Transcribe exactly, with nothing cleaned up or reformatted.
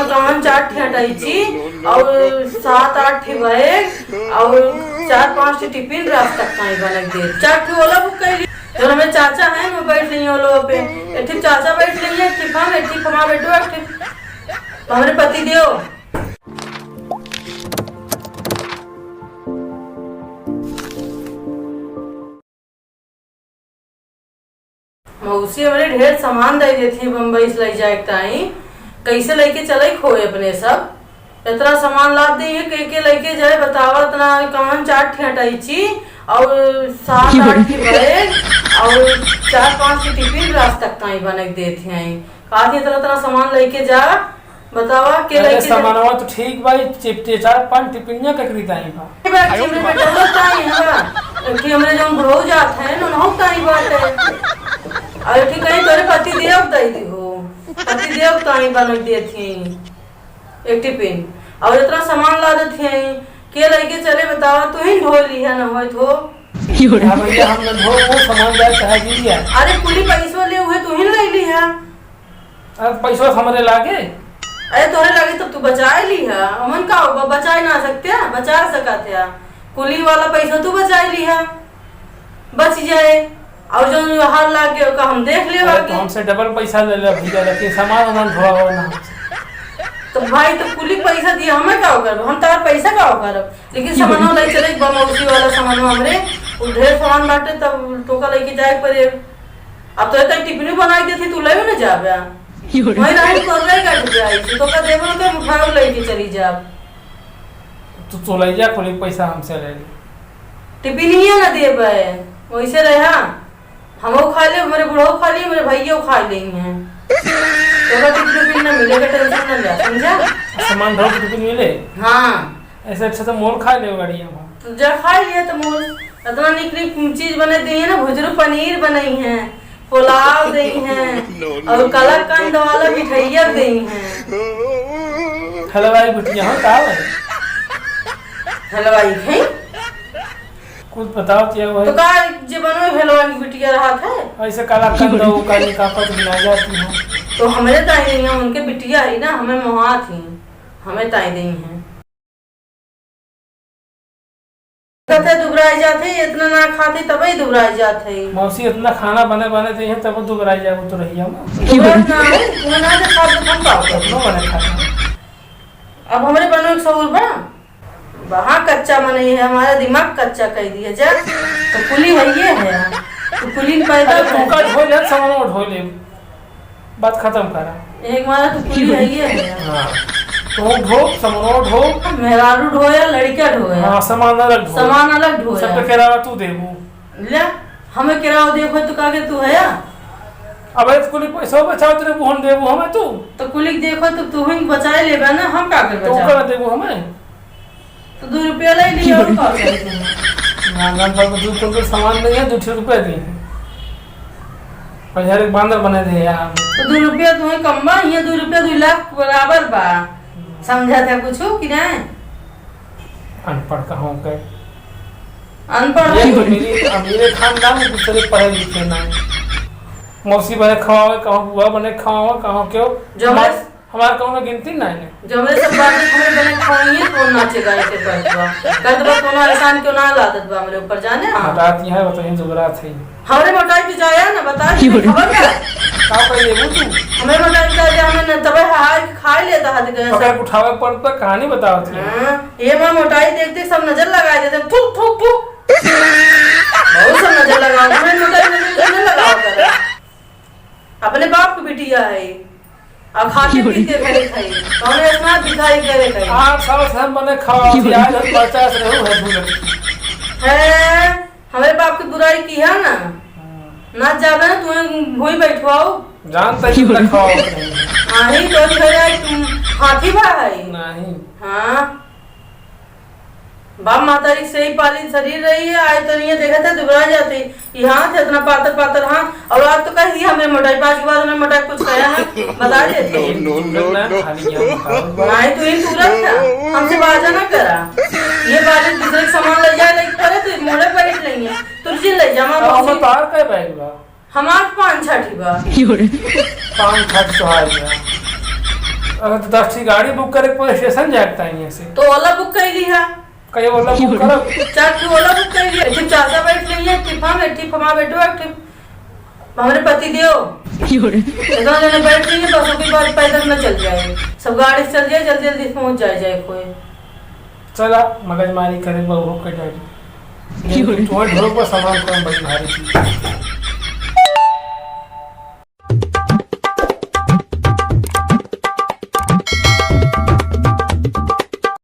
कौन चार ठे अटैची और सात आठ ठे बैग और चार पाँच ठे टिफिन रास्ता ताई बनक दे। चार ठे ओला बुक कर ली। जो हमें चाचा हैं, वो बैठ रही हैं ओलो पे। एक ठे चाचा बैठ रही है, एक ठे हम, एक ठे हमारा बेटो, एक ठे हमारे पति देव। मौसी हमरे ढेर सामान दे देती है बम्बई से ले जाए के ताई। कैसे लेके चले खोए अपने सब? इतना सामान लाद दी है, के के लेके जाए बतावा? इतना कौन चार ठे अटैची और सात आठ ठे बैग और चार पाँच ठे टिफिन रास्ता ताई बनक देती हैं। कहा थी इतना इतना सामान लेके जा, बतावा के अरे लेके जा? सामानवा तो ठीक बा, चिप-, चार पाँच टिफिनिया ककरी ताई बा। एक बार चिमरे में डबल ताई है बा, कि हमरे जौन बुढ़ऊ जात है, उनहु ताई बाटे। और ठीक कहीं तोरे पति देव ताई दी हो, पति देव ताई बनक देती हैं एक टिफिन। और इतना सामान लादत हैं, के लेके चले बतावा? तू ही ढो ली है ना होय तो। हाँ भैया, हम न ढो, वो सामान जाए चाहे दीजिए। अरे कुली पैसो ले हुए तू ही ले ली है। अरे पैसो हमरे लागे। अरे तोहरे लागे तब तू बचाए ली है, हमन का होगा, बचाए ना सकते हैं, बचा सकते हैं। कुली वाला पैसा तू बचाए ली है, बच जाए। और जो हार लाग गए ओका हम देख लेब अरे आगे। तो हमसे डबल पैसा ले ले भैया, लेकिन सामान वामान ढोआ ना। तो भाई तो कुली पैसा दिया, हमें का करब? हम तार पैसा का करब? लेकिन सामानो ले चले, एक बा मौसी वाला सामानो हमरे, उ ढेर सामान बाटे, तब टोका लेके जाए के पड़े। अब तो इतना टिफिन बनाई देती, तू लेवे ना जाबे। वही रही तो ले काट के आई, तो का देबो के उठाओ लेके चली जाब। तू तो ले जा, कुली पैसा हमसे ले ले। टिफिन ही ना देबे, वैसे रहा। हमहू खा ले, मेरे बुढ़ऊ खा ले, मेरे भैया खा लेंगे। तो का टिफिन उफिन ना मिले, का टेंशन ना ले, समझा? सामान ढो के टिफिन मिले? हाँ। ऐसे अच्छा तो मोल खा ले गाड़िया में। तो जा खा लिया तो मोल। इतना निक निक चीज बने दी है ना, भुजरू पनीर बनई है, पुलाव दई है, और कलाकंद वाला मिठाइया दई है। हलवाई बिटिया हो का है? हलवाई है? कुछ बताओ क्या हुआ तो है? का जे बनवे हलवाई की बिटिया रहत है? ऐसे कलाकंद हो का निकापत बिना जाती हो। तो हमरे ताई नहीं है, उनके बिटिया है ना, हमें मोहात ही, हमें ताई दई है। कहते दुबराई जात है, इतना ना खाते तबे दुबराई जात है। मौसी इतना खाना बने बने दे हैं तब दुबराई जाए तो रहिया में। दुबराई ना है, तुम्हें ना दे खाते हम का करब? इतना बने खाना। अब हमरे बनो एक सौ रुपया। वहाँ कच्चा मनई है, हमारा दिमाग कच्चा कर दिया जा। तो कुली है ये है, तो कुली पैदा अरे तू है। का ढोई ले, सामान ढोई ले। बात खत्म करा। एक मारा तो कुली है ये है। हाँ। तो ढो, समनो ढो। मेहरारू ढोया, लड़का ढोया। हाँ, सामान अलग ढो। सामान अलग ढोया। सब पे किराया तू देबू। ले, हमें किराया देखो तो का के तू है? अबे तो कुली पैसा बचाओ तेरे बुहन देबू हमें तू। तो कुली देखो तो तू ही बचाए लेबा ना, हम का के तो बचाओ? ओकर देबू हमें। तो दो रुपया ले लिया, और का चाहिए तुम्हें? ना, ना, पर दो कुंटल सामान नहीं है, दो ठे रुपया दे। पर यार, एक बांदर बने थे यार। तो दो रुपया तुम्हें कम बा, ये दो रुपया दो लाख बराबर बा। समझा था कुछ कि नहीं? अनपढ़ कहाँ के? अनपढ़ ये है। तो मेरी अमीर खानदान, दूसरे पढ़े लिखे ना। मौसी बने खवावे, कहाँ बुआ बने खवावे, कहाँ क्यों? जो हमार हमार कौनो गिनती नाहीं है। जब ये सब बात हमें बने खाई है, कौन नाचे गाए के करत बा? करत बा कौनो एहसान क्यों ना लादत बा हमरे ऊपर, जाने? हाँ। बताती है, बताइए, जुगरात है। हमरे मोटाई की जाया ना, बता दी, खबर ना। का कर लेबू तू? हमरे मोटाई की जाया, हमें न तबे हाय के खाए लेता हाथ गए पकड़ सब। के उठावे पड़त बा, कहानी बतावत है। हाँ, ये माँ मोटाई देख देख सब नजर लगाए देते, थू, थू, थू। बहुत सब नजर लगाओ, हमरे मोटाई नजर क्यों ना लगाओ करे? अपने बाप के बिटिया है। आ खाते पीते घरे खाई, कौनो इतना दिखाई करे खाई। आठ साल से हम बने खावा थी, आज हम पचास रहू है भूलत। है, हमरे बाप की बुराई की है ना, हाँ। ना जाबे ना, तुम्हें भूई बैठवाओ। जानता ही ना खाओ। हाँ, ही तो घर आए, तुम हाथी बा है। नहीं। हाँ। बाप महतारी से ही पालित शरीर रही है, आज तो नहीं देखत है, दुबरा जाती। ई हाथ है इतना पातर पातर हाथ, और आज तो कह दी हमरे मोटाई, पाँच के बाद हमरे मोटाई कुछ कहा ना, बता देते। No, no, no, no। खाली ज्ञान बताओ। नहीं, तू ही तू रख ना, हमसे बाजा ना करा। ये बाजा दूसरे के सामान ले जाए, लेके पड़े तो मोड़े बैठ लेंगे, तुरजी ले जा, माँ अब हमें बाबूजी। तार का बैग बा? हमार पाँच छठी बा। पाँच छठ तोहार बा। अरे तो दस ठी गाड़ी बुक करे के पड़े, स्टेशन जाए के ताई यहाँ से। तो ओला बुक कर ली है। कहिए ओला बुक करो। चार ठी ओला बुक कर ली, एक ठी चाचा बैठ ली है, एक ठी हम, एक ठी हमार बेटो, एक ठी हमरे पति देव। इतना जने बैठ ली है, बस अभी बार पैदल न चल जाए, सब गाड़ी से चल जाए, जल्दी जल्दी पहुँच जाए, जाए कोई। चला, मगजमारी करे बहु हो के डैडी। लेकिन तुम्हारे ढोलक पर सामान कम बड़ी भारी थी।